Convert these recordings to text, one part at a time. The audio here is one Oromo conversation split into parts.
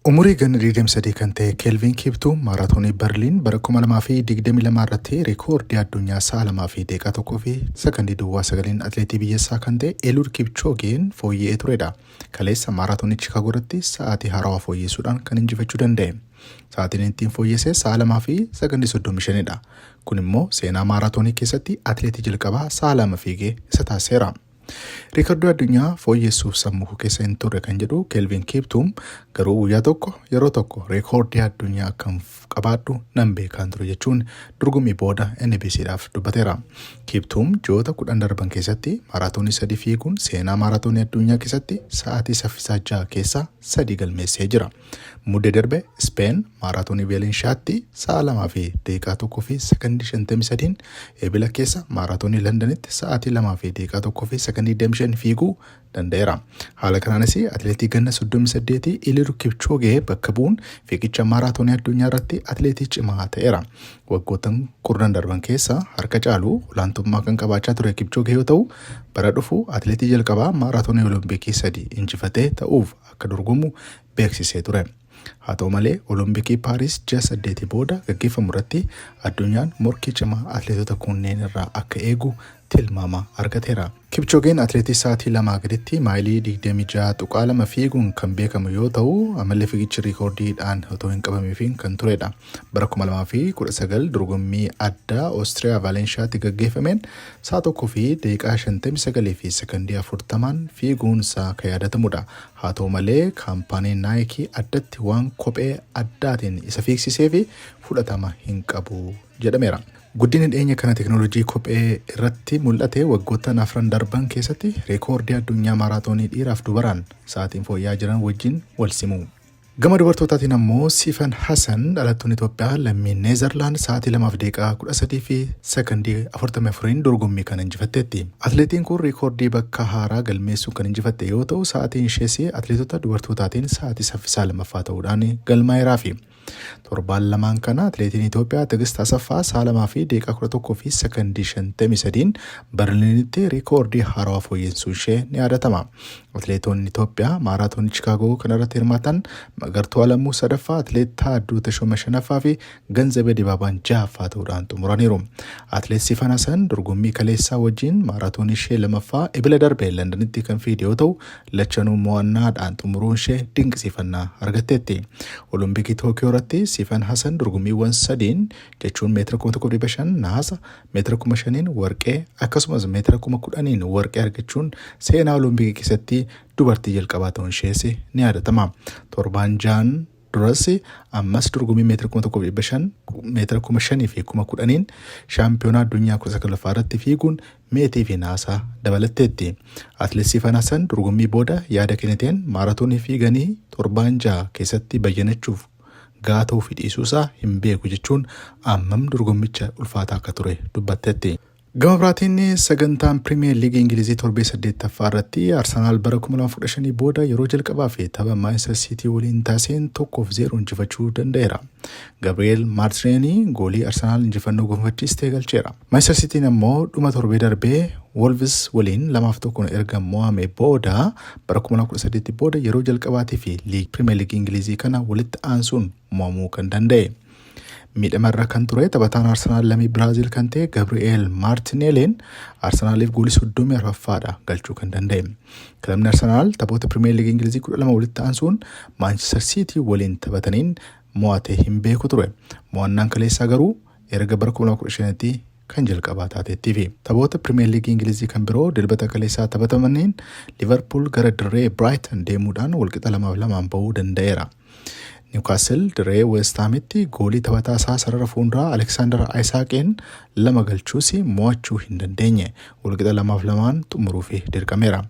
Umurii ganna 23 kan ta'e Keelviin Kiiptuum maaraatoonii Barliin bara 2022 irratti rikoordii addunyaa sa'a 2 fi daqiiqaa 1 fi sakandii duwwaa 9n atileetii biyyassaa kan ta'e Eluud Kipchoogeen fooyya'ee turedha. Kaleessa maaraatoonii Chikaagoo irratti sa'aatii haarawaa fooyyeessuudhaan kan injifachuu danda'e. Sa'aatiin ittiin fooyyesse sa'a 2 fi sakandii 35 dha. Kun immoo seenaa maaraatoonii keessatti atileetii jalqabaa sa'a 2 fiigee isa taasiseera. Riikardii addunyaa fooyyessuuf sammuu koo keessa hin turre kan jedhu Keelvin Kiiptuum garuu guyyaa tokko yeroo tokko reekoordii addunyaa akkan qabaadhu nan beekaan ture jechuun dorgommii booda NBCdhaaf dubbateera. Kiiptuum ji'oota 10 darban keessatti maaraatoonii sadii fiiguun seenaa maaraatoonii addunyaa keessatti sa'aatii saffisaa ja'a keessaa sadii galmeessee jira. Mudde darbe Ispeen maaraatoonii Veelenshaatti sa'a 2 fi daqiiqaa 1 fi sakandii 53n Ebila keessa maaraatoonii Landanitti sa'aatii 2 fi daqiiqaa 1 fi sakandii 25 fiiguu danda'eera. Haala kanaanis atileetii ganna 38 Eliud Kipchoogee bakka bu'uun fiigicha maaraatoonii addunyaa irratti atileetii cimaa ta'eera. Waggoottan kurnan darban keessa harka caalu olaantummaa kan qabaachaa ture Kipchoogee yoo ta'u, bara dhufu atileetii jalqabaa maaraatoonii Olompikii sadi injifatee ta'uuf akka dorgomu beeksisee ture. Haa ta'u malee Olompikii Paaris ji'a saddeetii booda gaggeeffamu irratti addunyaan morkii cimaa atileetota kunneen irraa akka eegu tilmaama argateera. Kipchoogeen atileetii sa'aatii lamaa gaditti maayilii 26.2 fiiguun kan beekamu yoo ta'u, amalli fiigichi riikoordiidhaan otoo hin qabamiifiin kan turedha. Bara 2019 dorgommii addaa Oostiriyaa Vaalenshaatti gaggeeffameen sa'a 1 fi daqiiqaa 59 fi sekondii 40n fiiguunsaa kan yaadatamudha. Haa ta'u malee kaampaaniin Naayikii addatti waan kophee addaatiin isa fiigsiseefi fudhatama hin qabu jedhameera. Guddinni dhiyeenya kana teknoolojii kophee irratti mul'ate waggoottan afran darban keessatti reekoordii addunyaa maaraatoonii dhiiraaf dubaraan sa'aatiin fooyya'aa jiran wajjin wal simu. Gama dubartootaatiin ammoo Siifan Hasan dhalattuun Itoophiyaa lammiin Neezarlaand sa'aatii 2 fi daqiiqaa 13 fi sekondii 44n dorgommii kana injifatteetti. Atileetiin kun riikoordii bakka haaraa galmeessuun kan injifatte yoo ta'u sa'aatiin ishees atileetota dubartootaatiin sa'aatii saffisaa lammaffaa ta'uudhaan galmaa'eeraafi. Torbaan lamaan kana atileetiin Itoophiyaa Tigist Asaffaa sa'a 2 fi daqiiqaa 11 fi sekondii 53n Barliinitti riikoordii haarawaa fooyyessuun ishee ni yaadatama. Atileetonni Itoophiyaa maaraatoonii Chikaagoo kanarratti hirmaatan Magartuu Alamuu sadaffaa, Atileet Taadduu Tashooma shanaffaa fi Ganzabee Dibaabaan jahaffaa ta'uudhaan xumuraniiru. Atileet Sifan Hasan dorgommii kaleessaa wajjin maaraatoonii ishee lamaffaa Ebila darbe Londonitti kan fiigde yoo ta'u, lachanuu mo'annaadhaan xumuruun ishee dinqisiifannaa argatteetti. Olompikii Tookiyoo irratti Sifan Hasan dorgommiiwwan sadiin jechuun meetira 1500 nahaasa, meetira 5000n warqee akkasumas meetira 10,000n warqee argachuun seenaa Olompikii keessatti dubartii jalqabaa ta'uun ishees ni yaadatama. Torbaan ja'an duras ammas dorgommii meetira 1500, meetira 5000 fi 10,000n shaampiyoonaa addunyaa 19ffaa irratti fiiguun meetii fi naasaa dabalatteetti. Atileet Siifan Hasan dorgommii booda yaada kenniteen maaraatoonii fiiganii torbaan ja'a keessatti bayyanachuuf ga'aa ta'uu fi dhiisuusaa hin beeku jechuun ammam dorgommicha ulfaataa akka ture dubbatteetti. Gama biraatiin sagantaan Piriimiyeer Liigii Ingilizii torbee 8ffaa irratti Arsenaal bara 2015 booda yeroo jalqabaa fi tapha Maanchister Siitii waliin taasiseen 1-0 injifachuu danda'eera. Gabri'eel Maartineenii goolii Arsenaal injifannoo gonfachiiste galcheera. Maanchister Siitiin ammoo dhuma torbee darbee Wolves waliin 2-1 erga mo'ame booda bara 2018 booda yeroo jalqabaatii fi Piriimiyeer Liigii Ingilizii kana walitti aansuun mo'amuu kan danda'e. Miidhamarra kan ture taphataan Arsenaal lammii Biraazil kan ta'e Gabri'eel Maartineeliin Arsenaaliif goolii 34ffaadha galchuu kan danda'e. Kilabni Arsenaal taphoota Piriimiyeer Liigii Ingilizii 12 walitti aansuun Maanchister Siitii waliin taphataniin mo'atee hin beeku ture. Mo'annaan kaleessaa garuu erga bara 2015tti kan jalqabaa taateettiifi. Taphoota Piriimiyeer Liigii Ingilizii kan biroo dilbata kaleessaa taphatamaniin Liverpool gara dirree Brighton deemuudhaan walqixa 2-2 ba'uu danda'eera. Niwukaastil dirree West Haamitti goolii taphataa isaa sarara fuulduraa Aleksaandar Ayisaaqeen lama galchuus mo'achuu hin dandeenye. Walqixa 2-2 xumuruuf dirqameera.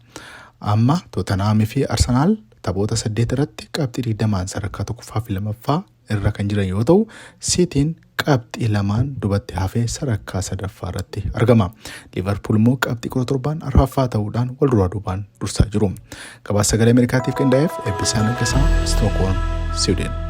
Amma Tootanhaamii fi Arsenaal taphoota 8 irratti qabxii 20n sadarkaa tokkoffaa fi lamaffaa irra kan jiran yoo ta'u, Siitiin qabxii lamaan dubatti hafee sadarkaa sadaffaa irratti argama. Liivarpuul immoo qabxii 17n arfaffaa ta'uudhaan wal duraa duubaan dursaa jiru. Gabaasa sagalee Ameerikaatiif qindaa'eef Eebbisaa Naggasaa, Istookholm, Siwiidin.